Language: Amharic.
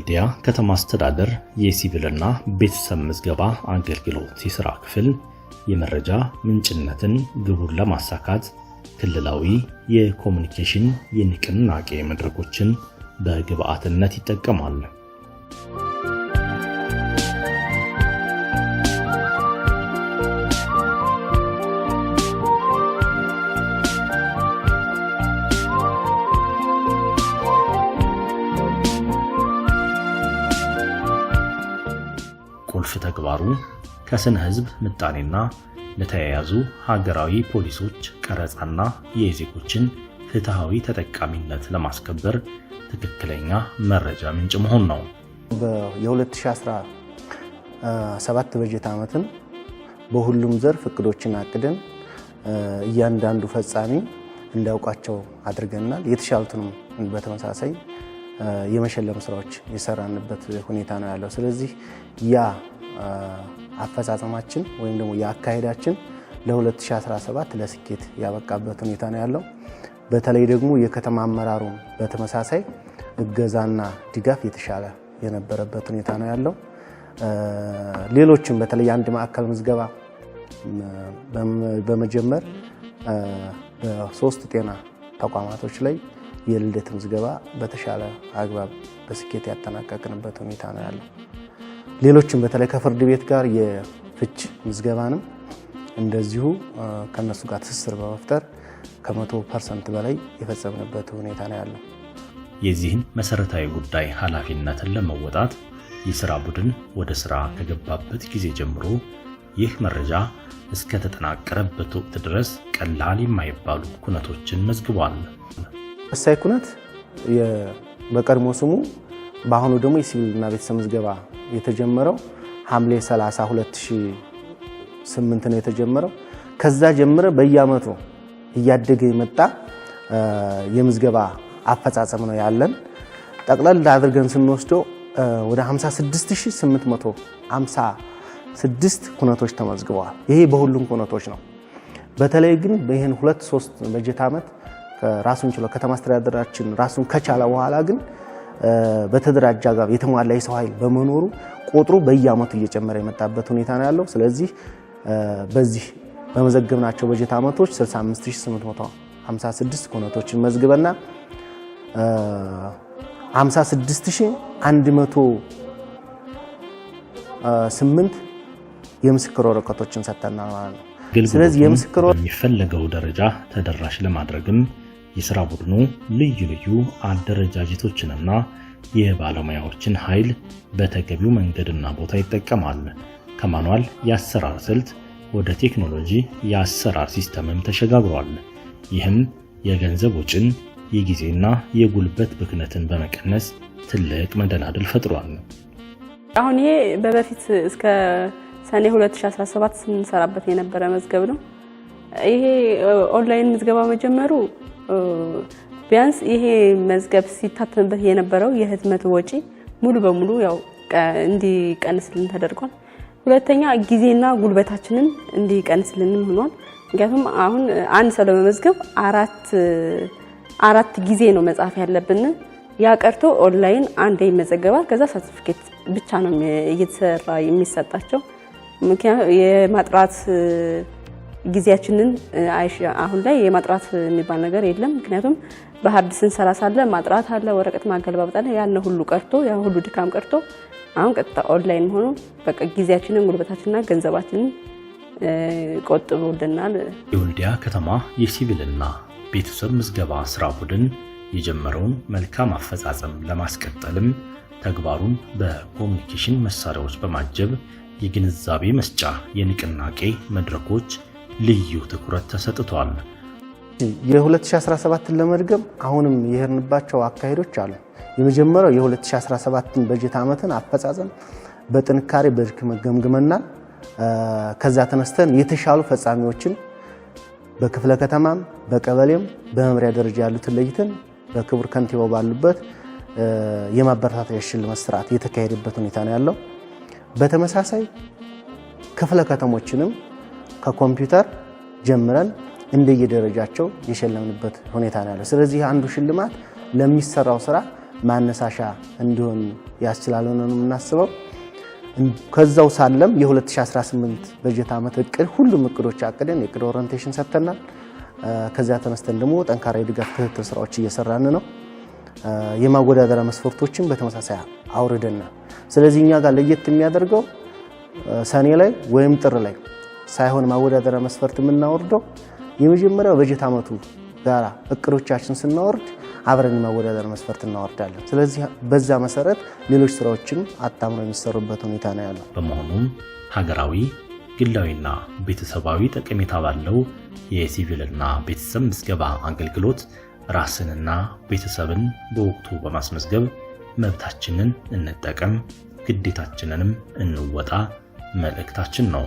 የወልዲያ ከተማ አስተዳደር የሲቪልና ቤተሰብ ምዝገባ አገልግሎት የሥራ ክፍል የመረጃ ምንጭነትን ግቡን ለማሳካት ክልላዊ የኮሙኒኬሽን የንቅናቄ መድረኮችን በግብዓትነት ይጠቀማል። ቁልፍ ተግባሩ ከስነ ህዝብ ምጣኔና ለተያያዙ ሀገራዊ ፖሊሶች ቀረጻና የዜጎችን ፍትሃዊ ተጠቃሚነት ለማስከበር ትክክለኛ መረጃ ምንጭ መሆን ነው። የ2017 በጀት ዓመትን በሁሉም ዘርፍ እቅዶችን አቅደን እያንዳንዱ ፈጻሚ እንዲያውቃቸው አድርገናል። የተሻሉትንም በተመሳሳይ የመሸለም ስራዎች የሰራንበት ሁኔታ ነው ያለው። ስለዚህ ያ አፈጻጸማችን ወይም ደግሞ የአካሄዳችን ለ2017 ለስኬት ያበቃበት ሁኔታ ነው ያለው። በተለይ ደግሞ የከተማ አመራሩ በተመሳሳይ እገዛና ድጋፍ የተሻለ የነበረበት ሁኔታ ነው ያለው። ሌሎችም በተለይ አንድ ማዕከል ምዝገባ በመጀመር በሶስት ጤና ተቋማቶች ላይ የልደት ምዝገባ በተሻለ አግባብ በስኬት ያጠናቀቅንበት ሁኔታ ነው ያለው። ሌሎችም በተለይ ከፍርድ ቤት ጋር የፍች ምዝገባንም እንደዚሁ ከነሱ ጋር ትስስር በመፍጠር ከ100% በላይ የፈጸምንበት ሁኔታ ነው ያለው። የዚህን መሰረታዊ ጉዳይ ኃላፊነትን ለመወጣት የሥራ ቡድን ወደ ሥራ ከገባበት ጊዜ ጀምሮ ይህ መረጃ እስከተጠናቀረበት ወቅት ድረስ ቀላል የማይባሉ ኩነቶችን መዝግቧል። መሳይ ኩነት በቀድሞ ስሙ በአሁኑ ደግሞ የሲቪልና ቤተሰብ ምዝገባ የተጀመረው ሐምሌ 30 2008 ነው የተጀመረው። ከዛ ጀምረ በየዓመቱ እያደገ የመጣ የምዝገባ አፈጻጸም ነው ያለን። ጠቅለል አድርገን ስንወስደው ወደ 56856 ኩነቶች ተመዝግበዋል። ይሄ በሁሉም ኩነቶች ነው። በተለይ ግን ይህን 2-3 በጀት ዓመት ራሱን ችሎ ከተማ አስተዳደራችን ራሱን ከቻለ በኋላ ግን በተደራጀ አግባብ የተሟላ የሰው ኃይል በመኖሩ ቁጥሩ በየዓመቱ እየጨመረ የመጣበት ሁኔታ ነው ያለው። ስለዚህ በዚህ በመዘገብናቸው በጀት ዓመቶች 65856 ኩነቶችን መዝግበና 56108 የምስክር ወረቀቶችን ሰጥተናል ማለት ነው። ስለዚህ የምስክር በሚፈለገው ደረጃ ተደራሽ ለማድረግም የሥራ ቡድኑ ልዩ ልዩ አደረጃጀቶችንና የባለሙያዎችን ኃይል በተገቢው መንገድና ቦታ ይጠቀማል። ከ manual የአሰራር ስልት ወደ ቴክኖሎጂ የአሰራር system ም ተሸጋግሯል። ይህም የገንዘብ ወጪን፣ የጊዜና የጉልበት ብክነትን በመቀነስ ትልቅ መደላድል ፈጥሯል። አሁን ይሄ በበፊት እስከ ሰኔ 2017 ስንሰራበት የነበረ መዝገብ ነው። ይሄ ኦንላይን ምዝገባ መጀመሩ ቢያንስ ይሄ መዝገብ ሲታተምበት የነበረው የህትመት ወጪ ሙሉ በሙሉ ያው እንዲቀንስልን ተደርጓል። ሁለተኛ ጊዜና ጉልበታችንን እንዲቀንስልንም ሆኗል። ምክንያቱም አሁን አንድ ሰው ለመመዝገብ አራት ጊዜ ነው መጻፍ ያለብን። ያ ቀርቶ ኦንላይን አንዴ ይመዘገባል። ከዛ ሰርቲፊኬት ብቻ ነው እየተሰራ የሚሰጣቸው። ምክንያቱም የማጥራት ጊዜያችንን አሁን ላይ የማጥራት የሚባል ነገር የለም። ምክንያቱም በ hard ስንሰራ ሳለ ማጥራት አለ፣ ወረቀት ማገለባበጥ አለ። ያን ሁሉ ቀርቶ ያን ሁሉ ድካም ቀርቶ አሁን ቀጥታ ኦንላይን መሆኑ በቃ ጊዜያችንን፣ ጉልበታችንና ገንዘባችንን ቆጥቦልናል። የወልዲያ ከተማ የሲቪልና ቤተሰብ ምዝገባ ስራ ቡድን የጀመረውን መልካም አፈጻጸም ለማስቀጠልም ተግባሩን በኮሚኒኬሽን መሳሪያዎች በማጀብ የግንዛቤ መስጫ የንቅናቄ መድረኮች ልዩ ትኩረት ተሰጥቷል። የ2017ን ለመድገም አሁንም የሄድንባቸው አካሄዶች አሉ። የመጀመሪያው የ2017ን በጀት ዓመትን አፈጻጸም በጥንካሬ በድክመት ገምግመናል። ከዛ ተነስተን የተሻሉ ፈጻሚዎችን በክፍለ ከተማም በቀበሌም በመምሪያ ደረጃ ያሉትን ለይተን በክቡር ከንቲባው ባሉበት የማበረታቻ ሽልማት ስርዓት የተካሄደበት ሁኔታ ነው ያለው። በተመሳሳይ ክፍለ ከተሞችንም ከኮምፒውተር ጀምረን እንደየደረጃቸው የሸለምንበት ሁኔታ ነው ያለው። ስለዚህ አንዱ ሽልማት ለሚሰራው ስራ ማነሳሻ እንዲሆን ያስችላል ነው የምናስበው። ከዛው ሳለም የ2018 በጀት ዓመት እቅድ ሁሉም እቅዶች አቅደን የእቅድ orientation ሰጥተናል። ከዚያ ተነስተን ደግሞ ጠንካራ የድጋፍ ክትትል ስራዎች እየሰራን ነው። የማወዳደሪያ መስፈርቶችን በተመሳሳይ አውርደናል። ስለዚህ እኛ ጋር ለየት የሚያደርገው ሰኔ ላይ ወይም ጥር ላይ ሳይሆን ማወዳደሪያ መስፈርት የምናወርደው የመጀመሪያው በጀት ዓመቱ ጋራ እቅዶቻችን ስናወርድ አብረን የማወዳደር መስፈርት እናወርዳለን። ስለዚህ በዛ መሰረት ሌሎች ስራዎችም አጣምረው የሚሰሩበት ሁኔታ ነው ያለው። በመሆኑም ሀገራዊ፣ ግላዊና ቤተሰባዊ ጠቀሜታ ባለው የሲቪልና ቤተሰብ ምዝገባ አገልግሎት ራስንና ቤተሰብን በወቅቱ በማስመዝገብ መብታችንን እንጠቀም፣ ግዴታችንንም እንወጣ መልእክታችን ነው።